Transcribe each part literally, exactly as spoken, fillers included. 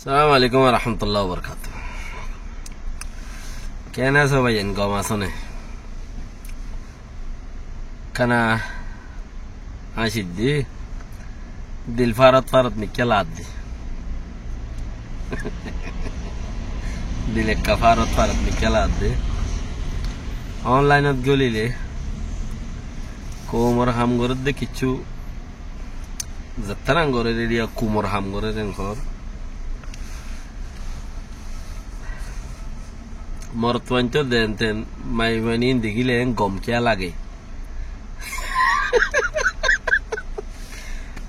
Assalamu alaikum wa rahmatullahi wa barakatuhu. Keén asó báiyain, gom asó né? Kana añciddi, dil farot farot mikká laaddi. Dil ekka farot farot mikká laaddi. Onlainot gólile koumor ham gorédde kiccú Zettán añgóre rediya kumor ham goré den hor. Morotfuain tó den ten maiyafuain in dekíle en gom kiyá lage.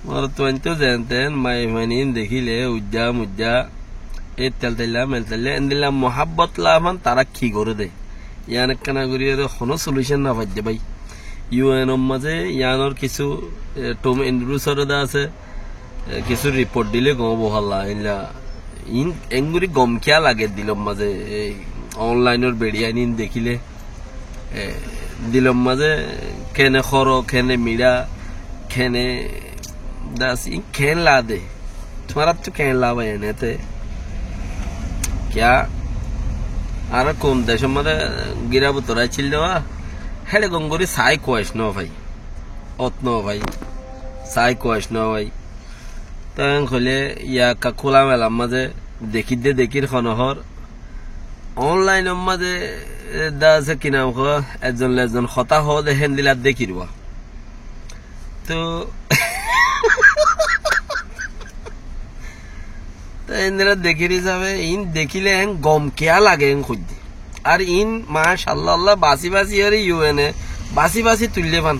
Morotfuain tó den ten maiyafuain in dekíle ujja mujja, e tel tella mel tella, endilla muhabbot lafan tará ki goré de. Yián ekkán gorí ere honó solution no faijjé bái. U N or mazé yiánor kissú, e, Tom Andrews ore de asé, e, kissú report dile gom óibo holla, illa in engori gom kiyá lage dilor mazé, e, online or beçiyain in dekíle, e, dilor mazé kene horo, kene miça, kene das, in ken lade. Tuáñrattú keén lab óiye enete? Kiyá? Añára koum decór mazé gíra bútore accíl de, héçe gom gorí sai kuac no fai. Ot no fai. Sai kuac no fai. Te en hoilé yá ekka kúla melar mazé dekír de dekír hono hor. Onlainor mazé, e, de asé ki nam hoó, ekzon le ekzon hotá hoó de héndilla dekír uá. Tó, tó endilla dekír hísabe, in dekíle en gom kiyá lage en hoiddé. Ar in, macállah, Allah, basi basi ore U N e basi basi tuille fán.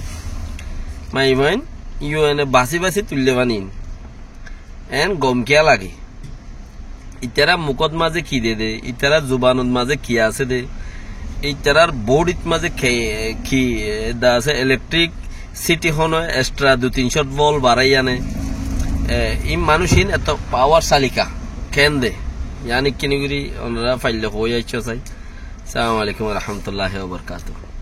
Maiyafuain U N e basi basi tuille fán in. En gom kiyá lage? Itarar mukót mazé ki de de, itarar zubanot mazé ki asé de, itarar bodit mazé ke-, ki, e, de asé, electricity hono extra dui tin shot volt barai ane. E, in manúic in eto power salika keén de? Yián ekkán gorí onora faille hoi aiccó sai. Assalamu alaikum wa rahmatullahi wa barakatuhu.